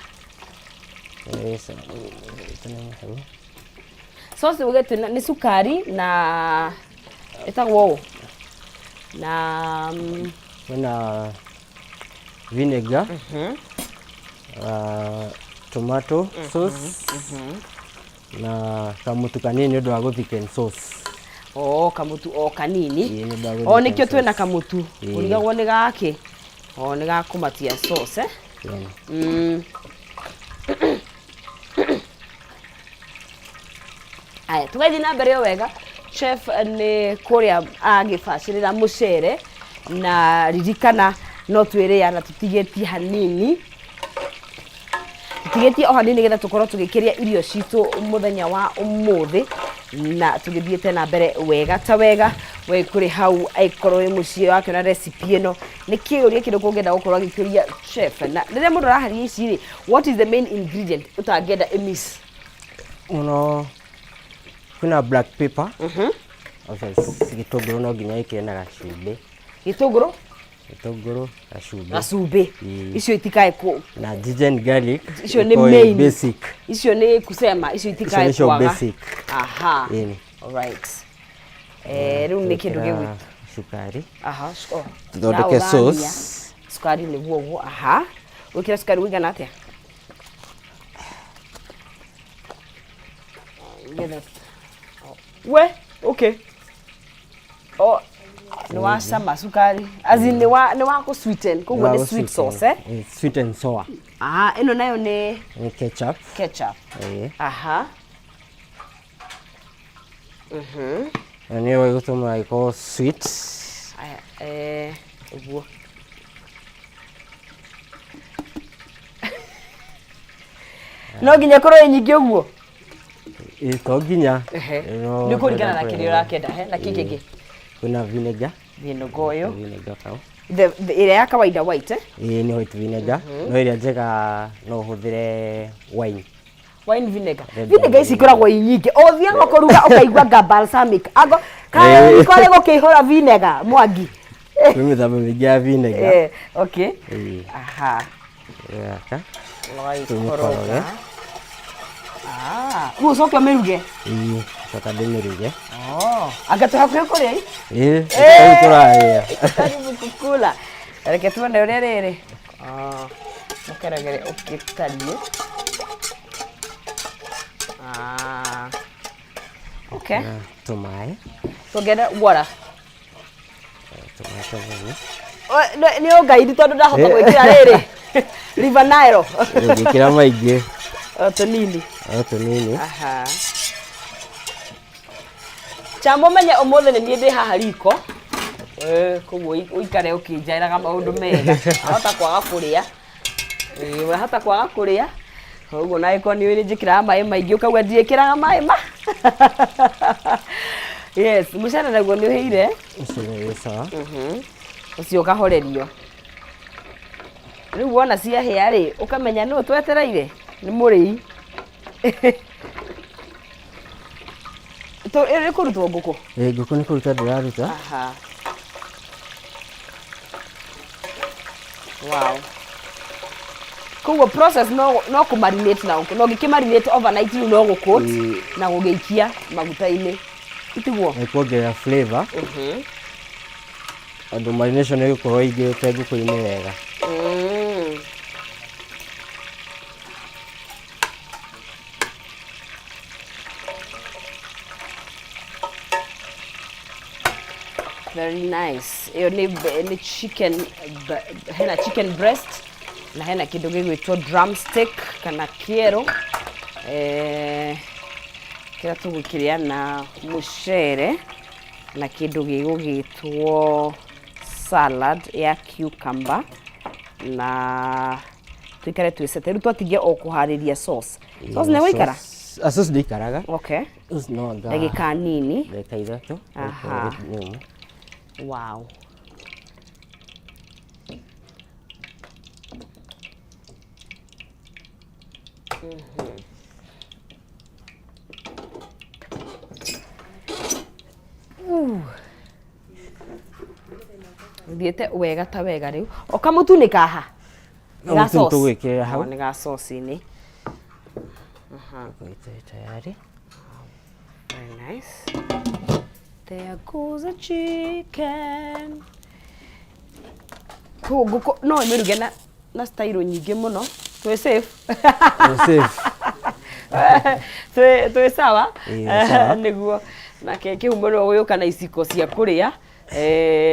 Wĩ sawa, witũ nĩ mũhĩu. Sauce ugĩte nĩ cukari na ĩtagwo ũũ na Kwĩna vinegar, tomato sauce na kamũtu kanini nĩ ũndũ wa gũ thicken sauce. O kamũtu o kanini. Ĩĩ, nĩ ũndũ wa O gũ thicken nĩkĩo twĩna sauce. kamũtu. Ĩĩ. Ũrigagwo nĩ gakĩ. O nĩ gakũmatia sauce eh? Ĩĩ. Aya, tũgathiĩ na mbere o wega. Chef nĩ kũrĩa agĩbacĩrĩra mũcere na ririkana no twĩrĩa na tũtigĩtie hanini tũtigĩtie o hanini nĩgetha tũkorwo tũgĩkĩrĩa irio citũ mũthenya wa ũmũthĩ na tũgĩthiĩte na mbere wega ta wega. We kũrĩ hau angĩkorwo wĩ mũciĩ wakĩona recipe ĩno nĩ kĩũria kĩrĩkũ ũngĩenda gũkorwo agĩkĩũria chef, na rĩrĩa mũndũ araharia ici rĩ, what is the main ingredient ũtangĩenda ĩmiss? Mũno kwĩna black pepper. Obvious, gĩtũngũrũ no nginya ĩkĩre na gacumbĩ. Gĩtũngũrũ? Gĩtũngũrũ, gacumbĩ. Gacumbĩ. Ĩĩ. Icio itikae kũ Na ginger and garlic. Icio nĩ ĩkorwo ĩ main. Basic. Icio nĩ kusema icio itikae Icio nĩcio kwaga. basic. Aha. Ĩni. Alright. Eh, rĩu nĩ kĩndũ Twekĩra gĩgwĩtwo cukari. Aha, oh. Tũthondeke Ndaũthambia. sauce. Cukari nĩguo ũguo. Aha. Wĩkĩra cukari ũigana atĩa? Nĩgetha we okay. Oh, nĩ wacama cukari. As in nĩ wa nĩ wa kũ sweeten. Koguo nĩ sweet sauce eh? Ĩ, sweet and sour. Ah, ĩno nayo nĩ Nĩ ketchup. Ketchup. Ĩ. Aha. Na nĩyo ĩgũtũma ĩkorwo sweet. Aya, eh, ũguo. No nginya ĩkorwo ĩ nyingĩ ũguo? Ĩ, to nginya. Ehe. No Nĩ kũringana na ndĩrenda kĩrĩa ũrakĩenda, he na kĩ kĩngĩ? Kwĩna vinegar. Vinegar ũyũ. Vinegar kau. Ĩrĩa ya kawaida white eh? Ĩĩ, nĩ white vinegar. No ĩrĩa njega no ũhũthĩre wine. Wine vinegar. Red Vinegar ici wine. ikoragwo i nyingĩ. Ũthiaga kũruga ũkaigua nga balsamic. Ango Ĩĩ. karĩ gũkĩihũra vinegar mwangi. Kwĩ mĩthemba mĩingĩ ya vinegar. Eh, okay. Ĩĩ. Aha. Gaka. Waikoroga. Tũmĩkoroge. Ah, rĩu ũcoke ũmĩruge. Ĩĩ, coka ndĩmĩruge. Oh, anga twĩ hakuhĩ kũrĩa ĩ? Ĩĩ, rĩu tũrarĩa. Karibu kukula. Reke tuone ũrĩa rĩrĩ. Ah, mũkeregere ũkĩtariĩ. Ah. Okay. Na tũmaĩ. Tuongerere water. Tũmaĩ tũnini. Nĩ ũngairi tondũ ndahota gwĩkĩra rĩrĩ. River Nile. Ũngĩkĩra maingĩ. O tũnini. O tũnini. Aha. Chama ũmenye ũmũthĩ nĩ niĩ ndĩ haha riko. Eh, koguo ũikare ũkĩnjaĩraga maũndũ mega. Wahota kwaga kũrĩa. Ĩĩ, wahota kwaga kũrĩa. Koguo na angĩkorwo nĩ ũĩ nĩ njĩkĩraga maĩ maingĩ ũkauga ndiĩkĩraga maĩ ma. Yes, mũcere naguo nĩ ũhĩire. Mũcere wĩ sawa. Ũcio ũkahorerio. Rĩu wona ciahĩa rĩ, ũkamenya nũ twetereire nĩ mũrĩi. Ĩrĩ kũrutwo ngũkũ? Ĩĩ, ngũkũ nĩ kũruta ndĩraruta. Aha. Wow. Koguo process no no kũ marinate na no gĩkĩ marinate overnight rĩu no gũ coat Ĩĩ. na gũgĩikia maguta-inĩ. Itiguo. Nĩ kuongerera flavor. Tondũ marination ĩgũkorwo ĩingĩrĩte ngũkũ-inĩ wega. Very nice. Ĩyo nĩ nĩ chicken hena chicken breast na hena kĩndũ gĩgwĩtwo drumstick kana kĩero eh, kĩrĩa tũgũkĩrĩa na mũcere na kĩndũ gĩgũgĩtwo salad ya cucumber na tuikare twĩcete rĩu twatigia o kũharĩria sauce. Sauce nĩ gũikara? Ah, sauce ndĩikaraga. Okay. Sauce no anga Ndagĩka nini. Ndagĩka 3. Aha. Nĩ ũmũ. Wow. Thiĩte wega ta wega rĩu. O kamũtu nĩ kaha? Nĩ ga Kamũtu sauce? tũgwĩkĩrĩra hau. O, nĩ ga sauce-inĩ. Ĩĩ tayari. Very nice. There goes the chicken. Kũu ngũkũ no ĩmĩruge na style nyingĩ mũno. Twĩ safe. Twĩ safe. Twĩ sawa. Ĩĩ, sawa. Nĩguo. Nake kĩhumo no gũgĩũka na iciko cia kũrĩa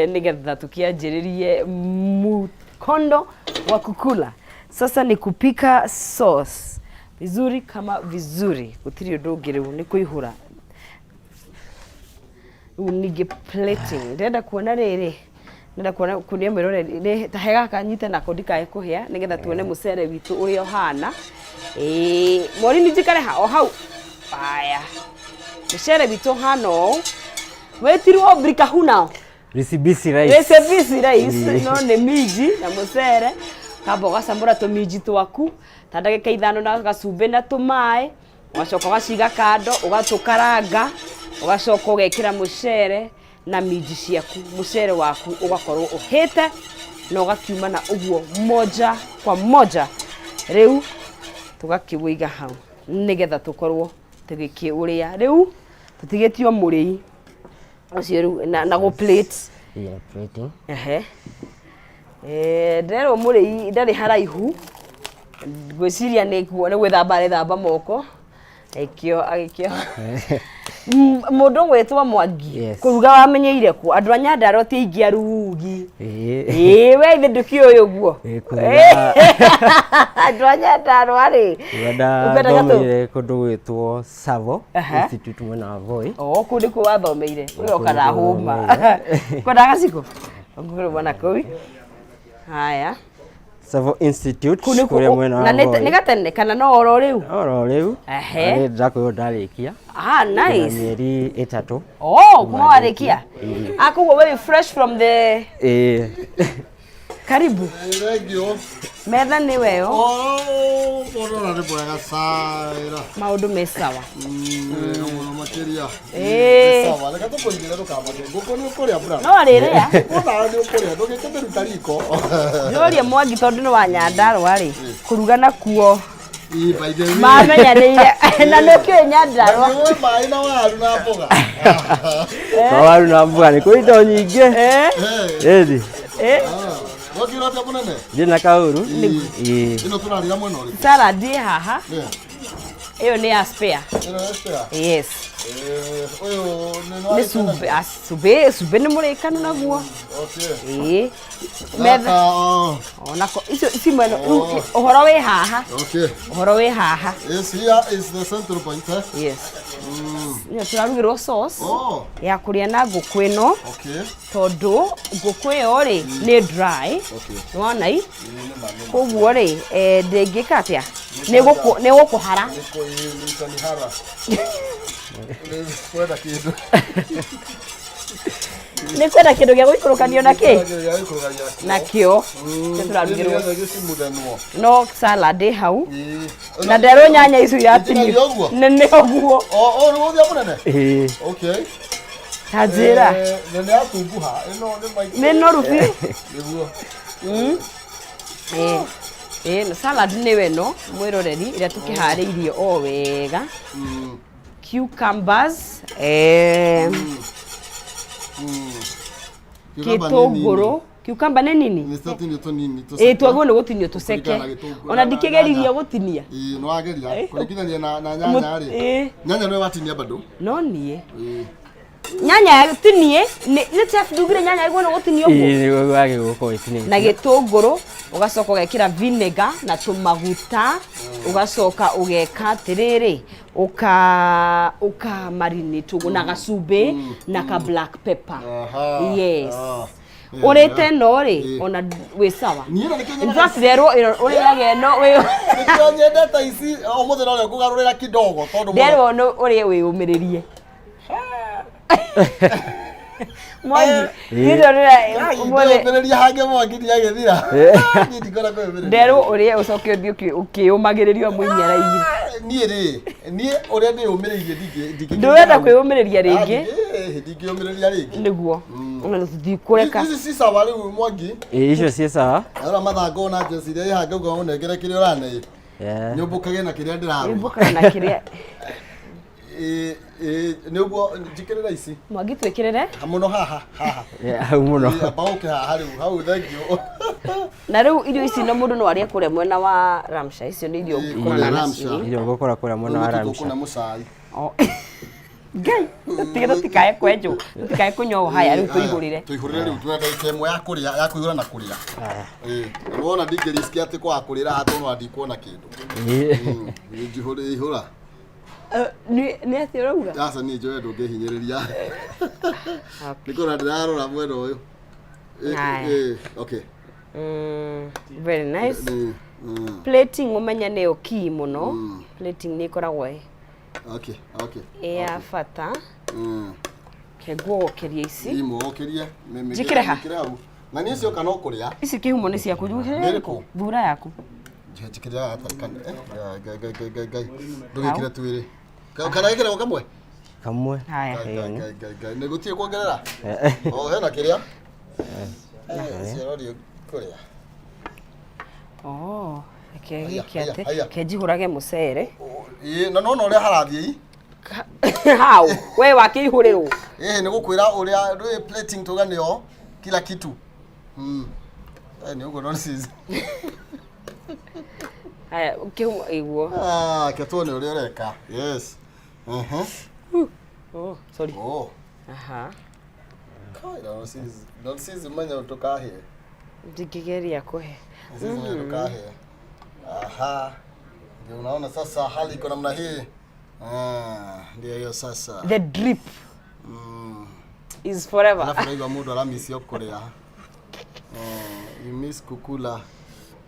nĩgetha tũkĩanjĩrĩrie mkondo wa kukula. Sasa ni kupika sauce vizuri kama vizuri, gũtirĩ ũndũ ũngĩ rĩu nĩ kũihũra. Rĩu ningĩ plating, ndĩrenda kuona rĩrĩ, ndĩrenda kuona kuonia mwĩroreri nĩ ta he gaka nyite nako ndikae kũhĩa nĩgetha tuone mũcere witũ ũrĩa ũhana. Ĩĩ, Maureen njikare ha o hau. Haya, mũcere witũ ũhana ũũ. Wĩtirwo brikahuna. Risibisi rice. Risibisi rice, Ĩĩ. no nĩ minji na mũcere. Kamba ũgacamũra tũminji twaku ta ndagĩka 5 na gacumbĩ na tũmaĩ, ũgacoka ũgaciga kando, ũgatũkaranga, ũgacoka ũgekĩra mũcere na minji ciaku, mũcere waku ũgakorwo ũhĩte na ũgakiuma na ũguo moja kwa moja. Rĩu tũgakĩũiga hau nĩgetha tũkorwo tũgĩkĩũrĩa. Rĩu tũtigĩtio mũrĩi ũcio rĩu na gũ plate. Yeah, plating. Ehe. Ndĩrerwo mũrĩi ndarĩ haraihu, ngwĩciria nĩ gwĩthamba arethamba moko, agĩkĩo agĩkĩo. Mũndũ ũgwĩtwo Mwangi, Yes. kũruga wamenyeire kũ? Andũ a Nyandarua ti aingĩ arugi. Ĩĩ. Ĩĩ, we ithe ndũkĩũĩ ũguo. Ĩĩ, kũruga. Andũ a Nyandarua rĩ. Kũruga Ũkwendaga tũ? ndathomeire kũndũ gwĩtwo Savo Aha. Institute mwena wa Voi. Oh, kũu nĩkuo wathomeire. Ũyũ Kũu oka na nĩkuo hũma. nathomeire. Kwendaga gaciko? Ngũkũrũma na kũu. Haya. Savo Institute Kũu nĩkuo kũrĩa mwena wa na Voi. nĩ gatene kana no oro rĩu? Oro rĩu. Ehe. Nĩ ndakwĩrwo ndarĩkia. Ah, nice. Na mĩeri 3. Oh, kuma warĩkia. Ĩĩ. Ah, koguo wewe fresh from the Ĩĩ. Karibu. Thank you. Metha nĩ weyo. Oh, mũndũ ona nĩ mwega caĩra. Maũndũ me sawa. Wega mũno makĩria. Ĩĩ. Nĩ sawa, reke tũkũigĩre ndũkamake. Ngũkũ nĩ ũkũrĩa brother. No arĩrĩa. Ngũkũ nawe nĩ ũkũrĩa, ndũngĩkĩmĩruta riko. Ndĩroria Mwangi tondũ nĩ wa Nyandarua rĩ, kũruga nakuo Ĩĩ, by the way. mamenyanĩire na nĩ ũkĩũĩ Nyandarua. Na nĩ ũĩ maĩ na waru na mboga. Ma waru na mboga nĩ kũrĩ indo nyingĩ. Ĩĩ. Wakira atĩa mũnene? Ndĩ na kaũru. Ĩĩ. Ĩno tũrarĩra mwena ũrĩkũ? Salad ĩ haha. Yeah. Ĩyo nĩ ya spare. Ĩno ya spare? Yes. Ũyũ nĩ Nĩ cumbĩ, ah, cumbĩ, cumbĩ nĩ mũrĩkanu naguo. Okay. Ĩĩ. Metha. Gaka, oh. Onako, icio ci mwena, rĩu, Oh. ũhoro wĩ haha. Okay. Ũhoro wĩ haha. Yes, here is the central point, eh? Yes. Nĩyo tũrarugĩrwo sauce. Oh. Ya kũrĩa na ngũkũ ĩno. Okay. Tondũ ngũkũ ĩyo rĩ, nĩ dry. Okay. Nĩwona i? Koguo rĩ, ndĩngĩka atĩa? Nĩ gũkũhara. Nĩ kũitanihara. Nĩ kwenda kĩndũ. Nĩ kwenda kĩndũ gĩa gũikũrũkanio na kĩ? Kĩndũ gĩa gũikũrũkanio nakĩo. Nĩ tũrarugĩrwo. Nĩgetha gĩcimuthanwo. No salad ĩ hau. Ĩĩ. Na nderwo nyanya icio iratinio. Itinagio ũguo? Nĩ nĩ ũguo. O, o, nĩ ũthia mũnene? Ĩĩ. Okay. Ta njĩra. Na nĩ yatunguha. Ĩno nĩ maingĩ. Nĩ noru biũ. Nĩguo. Ĩĩ. Ĩĩ, na salad nĩ we no mwĩroreri ĩrĩa tũkĩharĩirie o wega. Cucumbers, eh, Cucumber nĩ gĩtũngũrũ. Cucumber nĩ nini. Nĩ tũtinio tũnini. Ĩ twagwo nĩ gũtinio tũceke. Kũringana na gĩtũngũrũ Ona na ndikĩgeririe nyanya. gũtinia. Ĩĩ, nĩ wageria kũringithania na Mũ- nyanya rĩ. Ĩ. Nyanya nĩwe watinia bado. No niĩ Ĩĩ. nyanya tinie nĩ chef ndugire nyanya ĩguo nĩ gũtinio ũguo. Ĩĩ, nĩguo wagĩrĩirwo gũkorwo ĩtinĩtio. Na gĩtũngũrũ, ũgacoka ũgekĩra vinegar na tũmaguta, ũgacoka ũgeka atĩrĩrĩ, ũka marinate ũguo na gacumbĩ na ka black pepper. Aha. Yes. Ah. Ũrĩte ĩno rĩ, Ĩĩ. ona wĩ sawa. Niĩ na nĩkĩo In nyendaga fact nderwo ĩno ũrĩage ĩno wĩ nĩkĩo nyendete ici ũmũthĩ no rĩo ngũgarũrĩra kidogo tondũ mũno- nderwo nĩ ũrĩe wĩyũmĩrĩrie. Mwangi, niĩ ndonera ũmũthĩ Ndĩyũmĩrĩria hangĩ Mwangi ndiagĩthira. Niĩ ndingĩona kwĩyũmĩrĩria. Nderwo ũrĩe ũcoke ũthiĩ ũkĩyũmagĩrĩria mũini araigire. Niĩ rĩ, niĩ ũrĩa ndĩyũmĩrĩirie ndingĩ Ndũrenda kwĩyũmĩrĩria rĩngĩ? Ndingĩyũmĩrĩria rĩngĩ. Nĩguo ona tũtikũreka. Ici ci sawa rĩu Mwangi. Ĩĩ, icio ciĩ sawa. Arora mathangũ na njeci iria ihangĩ ũguo ũnengere kĩrĩa ũrane. Yeah. Nyũmbũkage na kĩrĩa ndĩrarũma. Nyũmbũkaga na kĩrĩa. Ĩĩ, ĩĩ, nĩ ũguo njĩkĩrĩra ici. Mwangi twĩkĩrĩre. Mũno haha haha. Yeah, hau mũno. Ĩĩ, amba ũke haha rĩu hau thank you. Na rĩu irio ici no mũndũ no arĩe kũrĩa mwena wa Ramsha, icio nĩ irio Ĩĩ, ũngĩkora kũrĩa nacio. Ramsha. Irio ngũkora kũrĩa mwena wa Rĩu Ramsha. tũkũne mũcai. Oh. Ngai, tũtige tũtikae kwenjwo, tũtikae kũnyua haya rĩu tũihũrĩre. Tũihũrĩre rĩu twĩna ndagĩka ĩmwe ya kũrĩa ya kũihũra na kũrĩa. Haya. Ĩĩ, na wona ndingĩriski atĩ kwaga kũrĩra haha tondũ ona ndikuona kĩndũ. Ĩĩ. Njihũrĩ ihũra. Nĩ nĩ atĩa ũrauga? Aca niĩ njũĩ ndũngĩhinyĩrĩria. Nĩ kũrora ndĩrarora mwena ũyũ. Ĩĩ, Haya. ĩĩ, okay. Very nice. Plating ũmenye nĩyo key mũno. Plating nĩ ĩkoragwo ĩ Okay. ĩ ya bata. Ke nguogokeria ici. Ii mũgokerie. Njĩkĩre ha? Njĩkĩre hau. Na niĩ cioka no kũrĩa. Ici kĩhumo nĩ ciaku. Nĩ ĩrĩkũ? Thura yaku. Njĩkĩrĩra hatarĩ kana. Eh, Ngai Ngai Ngai Ngai Ngai. Ndũgĩkĩre twĩrĩ. Kana gĩkĩre kamwe? Kamwe. Haya. Ngai Ngai Ngai Ngai Ngai. Nĩ gũtirĩ kuongerera? O hena kĩrĩa? Ciarorio kũrĩa. Oh, reke Haya, gĩke haya, atĩ, haya. ke njihũrage mũcere. Ĩĩ, na nona ũrĩa harathiĩ ii. How? We wakĩihũrĩrwo. Ĩĩ, nĩ gũkwĩra ũrĩa rĩ plating tuga nĩyo kila kitu. Eh, nĩ ũguo nonsense. Haya, kĩhumo ĩguo. Ah, ke tuone ũrĩa ũreka. Yes. Mhm. Oh, sorry. Oh. Aha. Kai, nonsense. Nonsense menya ndũkahĩe. Ndingĩgeria kũhe. Nonsense menya ndũkahĩe. Aha. Ndio unaona sasa hali iko namna hii. Ah, ndio hiyo sasa. The drip is forever. Alafu naigua mũndũ aramicio kũrĩa. Oh, you miss kukula.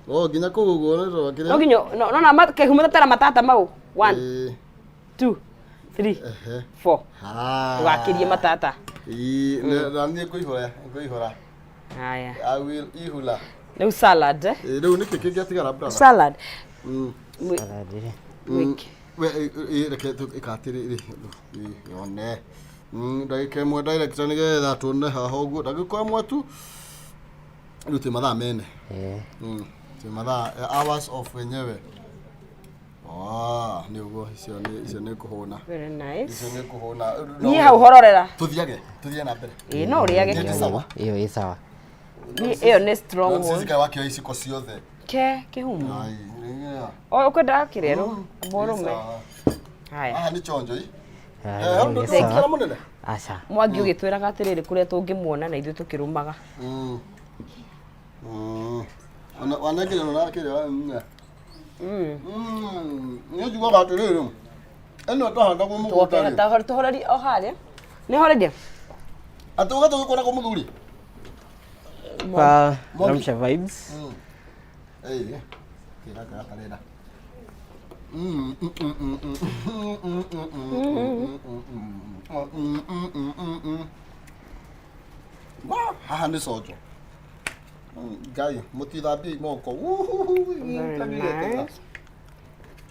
Oh, nginya kũu ũguo nĩ No kĩrĩa. nginya no no na kĩhumo tatara matata mau. 1 Ĩĩ, 2 3 ehe. 4. Ah. Ndũgakĩrie matata. Ĩĩ, na niĩ ngũihũra, ngũihũra. Haya. I will ihũra. Rĩu salad. Eh? Ĩĩ, rĩu nĩkĩ kĩngĩatigara brother? Salad. Salad rĩ. Wiki. We, ĩ, reke ĩka atĩrĩrĩ, ĩ, yone. Ndagĩka ĩmwe director nĩgetha tuone haha ũguo. Ndagĩka ĩmwe tu. Rĩu twĩ mathaa mene. Ĩĩ. Twĩ mathaa hours of wenyewe. Ah, nĩ ũguo icio nĩ icio nĩ kũhũna. Very nice. Icio nĩ kũhũna. Niĩ hau hororera. Tũthiage, tũthiĩ na mbere. Ĩĩ no ũrĩage Nĩ kĩhumo. sawa. Ĩyo ĩ sawa. Niĩ ĩyo nĩ strong Sisi one. kaĩ wakĩoya iciko ciothe. Ke kĩhumo. Ai, nĩ- O ũkwenda kĩrero? Mũrũme. Sawa. Haya. Haha nĩ chonjo ii. Haya, Eh, hau ĩ ndũkĩra sawa. mũnene. Aca. Mwangi ũgĩtwĩraga atĩrĩrĩ kũrĩa tũngĩmuona na ithuĩ tũkĩrũmaga. Ona wanengere na kĩrĩa. Nĩ njiguaga atĩrĩrĩ. Ĩno twahandagwo mũgũnda rĩ. Tũhorerie o harĩa. Nĩ horeria? Atĩ ũgatũgĩkora kwa mũthuri. Kwa Mwangi. Ramsha Vibes. Ĩĩ. Kĩra kĩra karenda. Wah, haha nĩ cojo. Ngai, mũtithambie moko. Very nice.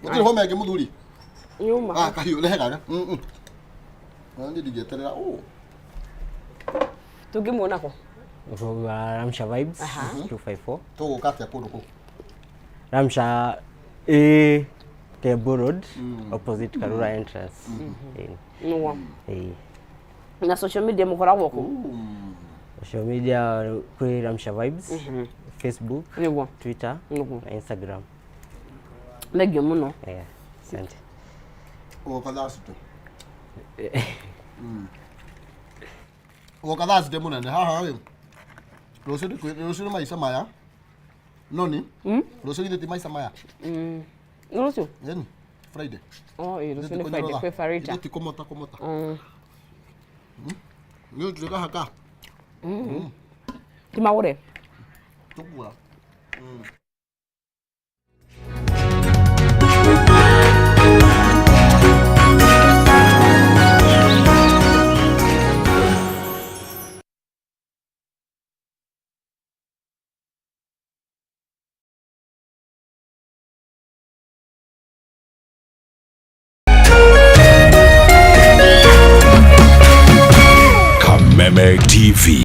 Gũtirĩ homa ĩngĩ mũthuri. Nyuma. Ah, kahiũ rehe gaka. Na niĩ ndingĩeterera. Oh. Tũngĩmuona kũ? Kwa Ramsha Vibes 254. Tũgũka atĩa kũndũ kũu? Ramsha ĩ Kiambu Road, opposite Karura entrance. Ĩĩ. Nĩguo. Ĩĩ. Na social media mũkoragwo kũ? Social media kwĩ Ramsha Vibes, Facebook, Nĩguo. Twitter Nĩguo. na Instagram. Thank you mũno. Yeah, asante. Ũgoka Thursday. Ũgoka Thursday mũnene haha rĩ. Rũciũ nĩ rũciũ nĩ maica maya. Noni? Rũciũ githĩ ti maica maya? Nĩ rũciũ? Ĩni, Friday. Oh, ĩĩ, rũciũ nĩ Friday kwĩ Farita. Githĩ ti kũmota kũmota. Nĩ ũnjũĩ kahaka? Ti magũre? Tũkugũra. Kameme TV.